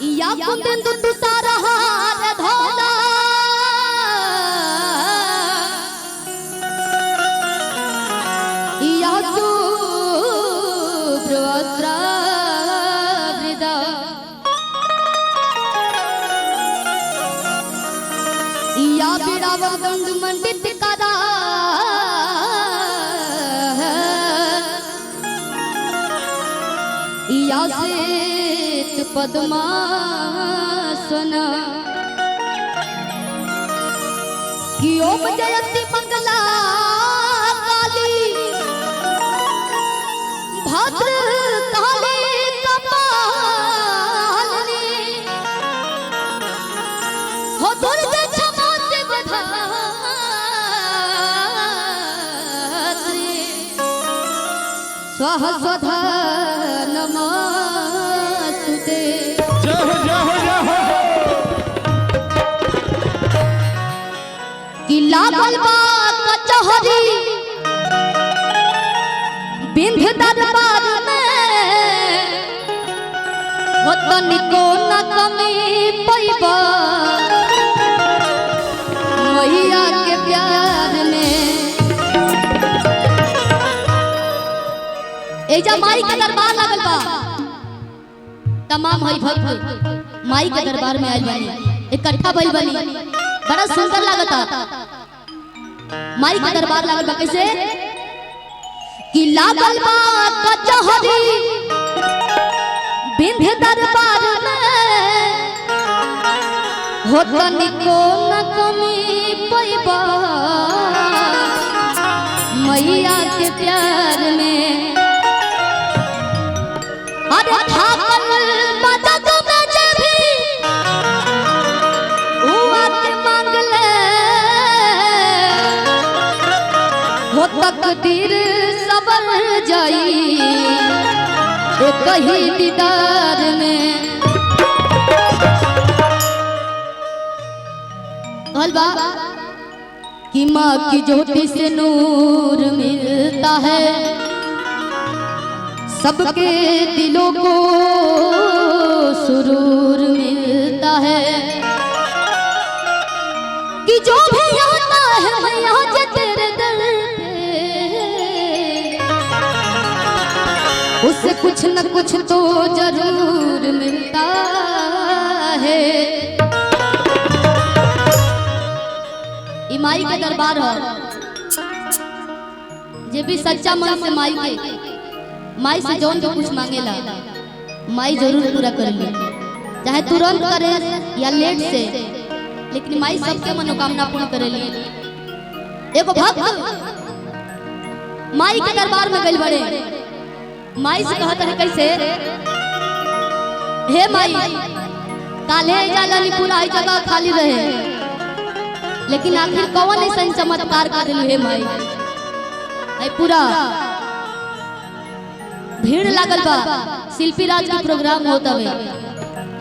या कुंदेंदु तुषार हार धोला या शुभ्र वस्त्रावृता या बिड़ावल मंडित करा या श्वेत पद्मासन कि ओम जयति मंगला काली भद्र काली कपालिनी हो दुर्ग क्षमा शिव धात्री स्वः स्वधा नमस्तुते। जय हो जय हो जय हो। कि लागल बा कचहरी बिंध दरबार में हो तनिको न कमी पैबा मैया के प्यार में। एजा माई के दरबार लागल बा, तमाम हई भक्त माई के दरबार में आइल बानी, इकट्ठा भइल बानी, बड़ा सुंदर लागता। माई के दरबार लागल बा कैसे कि लागल बा कचहरी बिंध दरबार में हो तनिको न कमी पैबा मैया के प्यार में। अरे थाकल बजग में जे भी हुआ के मांग ले हो तकदीर सबर जाई एक ही दीदार में। कहल बा कि माँ की ज्योति से नूर मिलता है, सबके दिलों को सुरूर मिलता है। कि जो भी आता है मैया जे तेरे दर पे उसे कुछ न कुछ तो जरूर मिलता है। ई माई के दरबार हो, जे भी सच्चा मन से माई के माई से जौन भी कुछ मांगेला माई जरूर पूरा करेली, चाहे तुरंत करे या लेट से, लेकिन माई सबके मनोकामना पूर्ण करेली। एगो भक्त माई के दरबार में गइल बड़े, माई से कहत रहे कैसे, हे माई काले जाला पूरा ही जगह खाली रहे, लेकिन आखिर कौन ऐसा चमत्कार कर दिलु हे माई, आई पूरा भीड़ लागल बा, शिल्पी राज के प्रोग्राम होत हवे,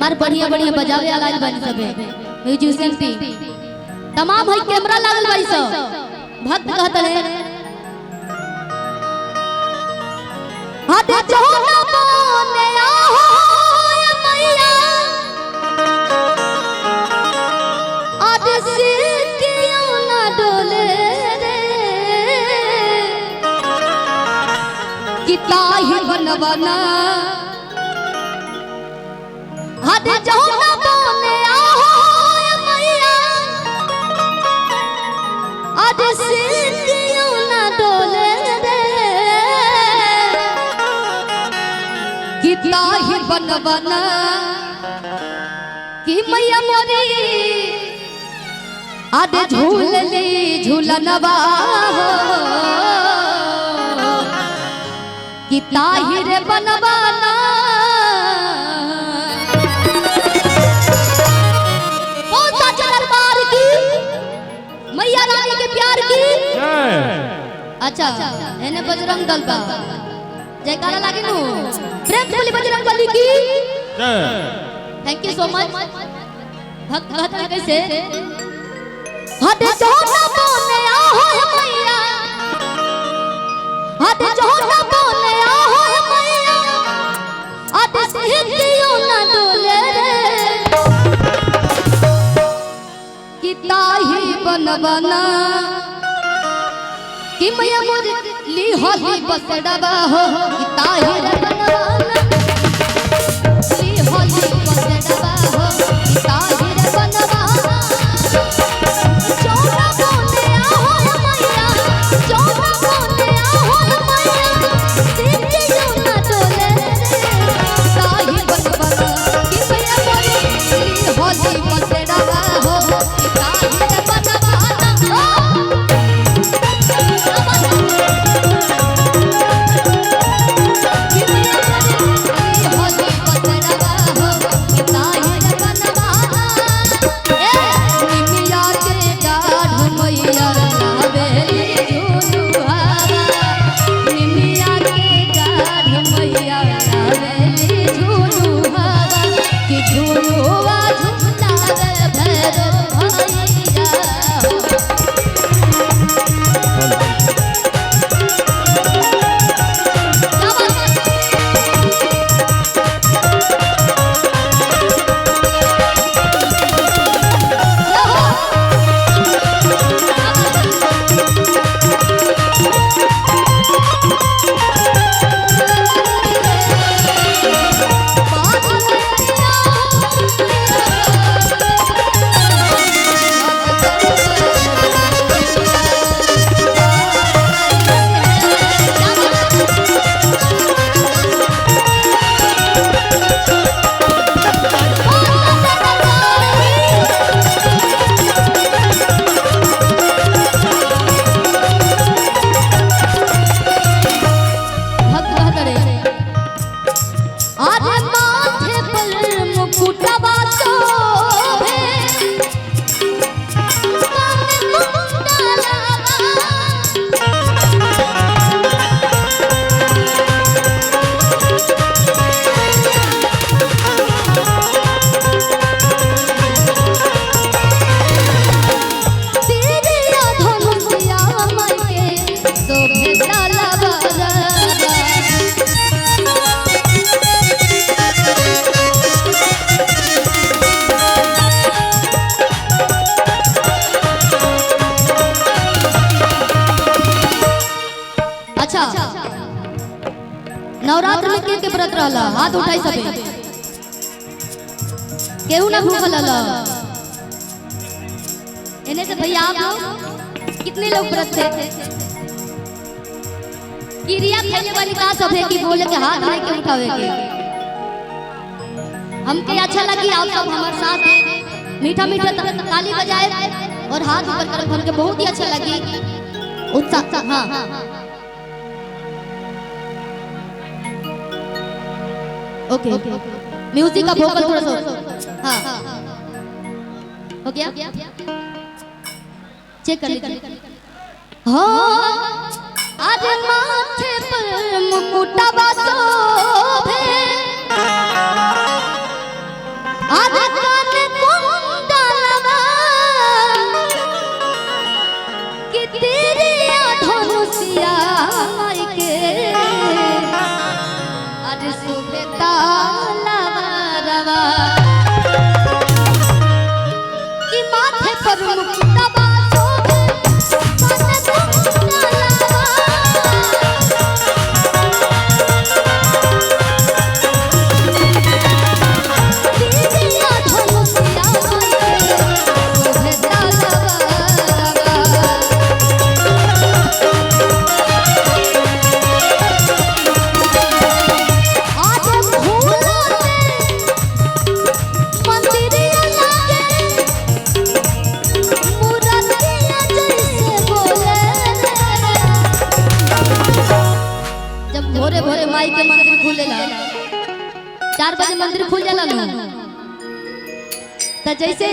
मार बढ़िया बढ़िया बजावे आलाल बानी सबे म्यूजिशियन टीम तमाम है, कैमरा लागल बाई सब। भक्त कहत रहे हद जोना बोने आहो मैया आज सिर क्यों ना डोले रे कि ताही बनवना हद जोना बोने आहो मैया आज सिर क्यों ना डोले रे कि ताही बनवना कि मैया मोरी आदे झूल ली झूलनवा हो कि ताहिर बनवाना। कौन सा दरबार की मैया रानी के प्यार की। जय। अच्छा एने बजरंग दल बा, जयकारा लागे नु, प्रेम से बोली बजरंग बली की जय। Thank you so much. भक्त कहत है कैसे, हद जोना बोने आहो मैया, हद जोना बोने आहो मैया, हद सिद्धियों ना डोले रे। बनवाना कि मैया मोर ली होली बसड़वा हो कि ताहिर बनवाना ली होली बसड़वा हो कि ताहिर बनवाना चौना बोले आहो मैया चौना बोले आहो मैया सिर जो ना डोले ताहिर बनवाना कि मैया मोर ली होली बसड़वा हो कि ताहिर बनवाना हो। झूलुआ झूला रे भैरो भैया हो। भक्त कहत रे अरे माथे पर मुकुटवा शोभे कान कुंडलवा तेरे धनुषिया माई के शोभे तलवारा। अच्छा नवरात्र में के के व्रत रहला हाथ उठाई सबे केहू ना भूखल रहला एने से भैया आप लोग कितने लोग व्रत थे क्रिया फैले वाली का सब है कि बोले के हाथ नहीं के उठावे के हमके अच्छा लगी आप सब हमारे साथ हैं मीठा मीठा ताली बजाए और हाथ ऊपर करब हमके बहुत ही अच्छा लगी उत्साह हाँ ओके म्यूजिक का वोकल थोड़ा सा हाँ हो गया चेक कर लीजिए हाँ अरे माथे पर मुकुटवा शोभे अरे कान कुंडलवा कि तेरे धनुषिया माई के अरे शोभे तालवारवा कि माथे पर मुकुटवा शोभे कान कुंडलवा तेरिया धनुषिया माई के शोभे तालवारवा। आज फूलों से मंदिरिया लागे मुरतिया जैसे बोले रे। जब भोरे भोरे माई के मंदिर खुलेला 4 बजे मंदिर खुल जाला ना त जैसे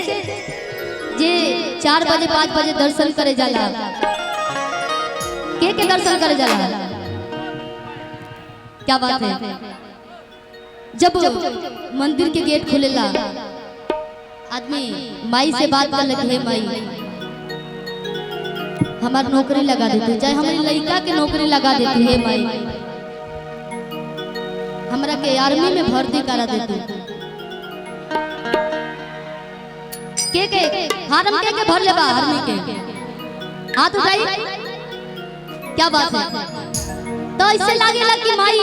जे 4 बजे 5 बजे दर्शन करे जाला के दर्शन करे जाला क्या बात है जब मंदिर के गेट खुलेला आदमी माई से बात कर लगे हे माई हमार नौकरी लगा देते चाहे हमारी लड़का के नौकरी लगा देते हे माई हमरा के आर्मी में भर्ती करा देते के के फार्म के भर ले बा आर्मी के हाथ उठाई। क्या बात है। तो ऐसे लागेला कि माई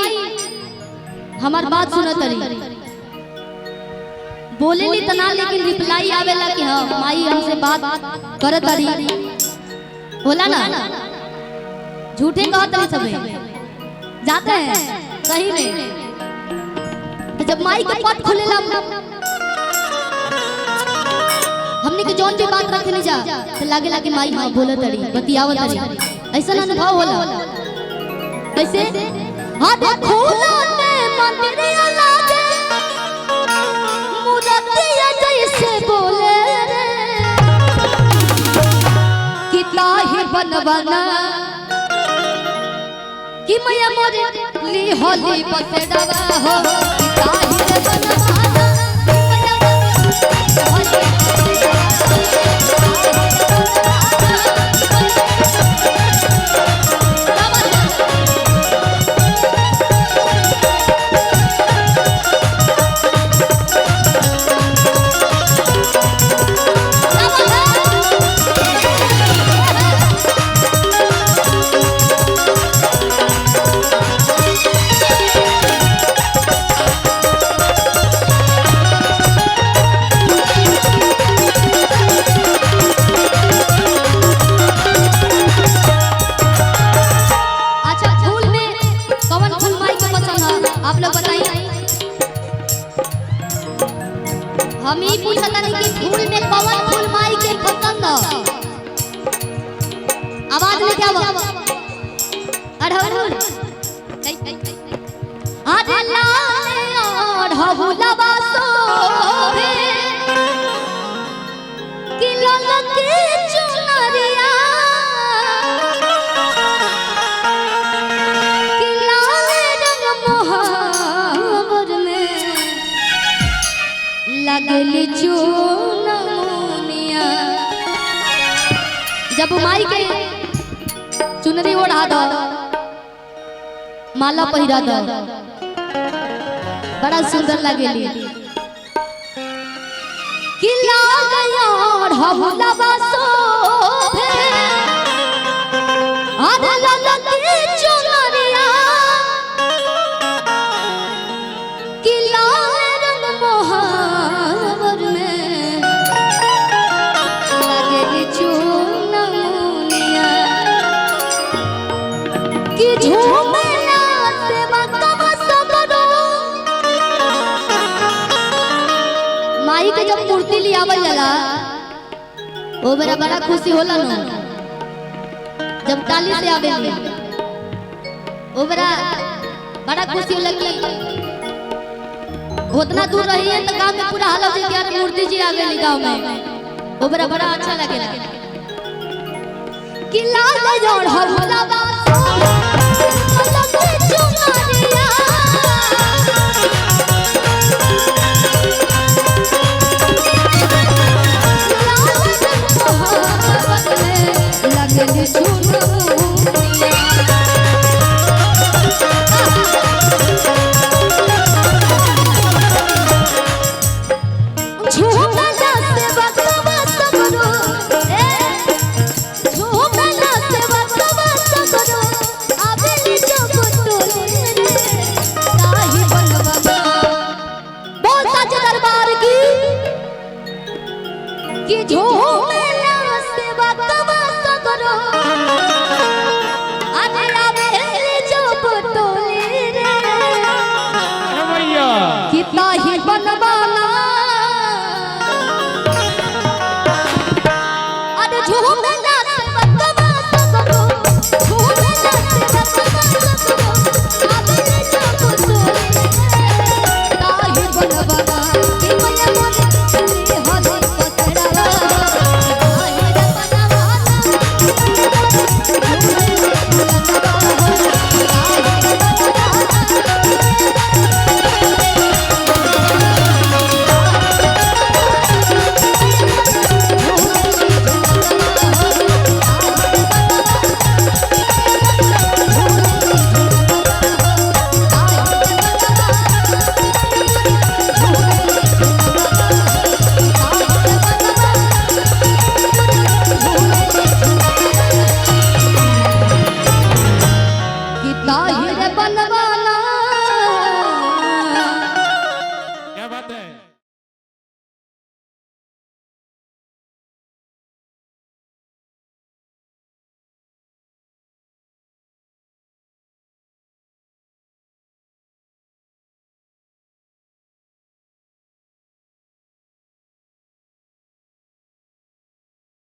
हमार बात सुनत रही, बोले ली तना लेकिन रिप्लाई आवेला कि हाँ माई हमसे बात करत रही। होला ना, झूठे कहत रही सबे जाते हैं सही में। तो जब माई के पट खुलेला हमने के जौन भी बात रखने जा तो लागेला कि माई हाँ बोलत रही, बतियावत रही, ऐसा अनुभव होला। कैसे हाथ खोला ते मंदिरिया लागे मुरतिया जैसे बोले रे कि ताही बनवना कि मैया मोरे ली होली बसेड़वा हो कि ताही बनवना कि मैया मोरे होली। अच्छा फूल में कौन फूल माई के पसंद है आप लोग बताइए। हम ही पूछता नहीं कि फूल में कौन फूल माई के पसंद है। आवाज में क्या हुआ? अड़हुल। अरे लाल अड़हुलवा शोभे कि ललकी चुनरिया कि लाल रंग मोहब्बत में लगली चुनमुनिया। जब माई के चुनरी ओढ़ा दो, माला पहिरा दो, बड़ा सुंदर लगेली। कि लाल अड़हुलवा शोभे अरे ललकी चुनरिया कि लाल रंग मोहब्बत में लगेली चुनमुनिया कि झूमेला सेवकवा सबरो। माई के जब मूर्ति लियावल जाला ओ बड़ा बड़ा खुशी होला नो। जब टाली से आवेली ओ बड़ा बड़ा खुशी होला कि उतना दूर रही है तो गांव में पूरा हालत हो यार मूर्ति जी आ गई गांव में, ओ बड़ा बड़ा अच्छा लगेला। कि लाल अड़हुलवा शोभे ललकी चुनरिया लाल रंग मोहब्बत में लगली चुनमुनिया। झूमला सेवकवा सबरो ए झूमला सेवकवा सबरो आवेली जब टोले रे ताही बनवना। बोल साचे दरबार की कि झूमला सेवकवा सबरो अरे आवेली जब टोले रे ए मैया कितना ही बनवाना। अरे झूमला सेवकवा सबरो झूमला सेवकवा सबरो आवेले जब टोले रे ताही बनवाना कि मैया मोरे होली पसरावा। बनवा।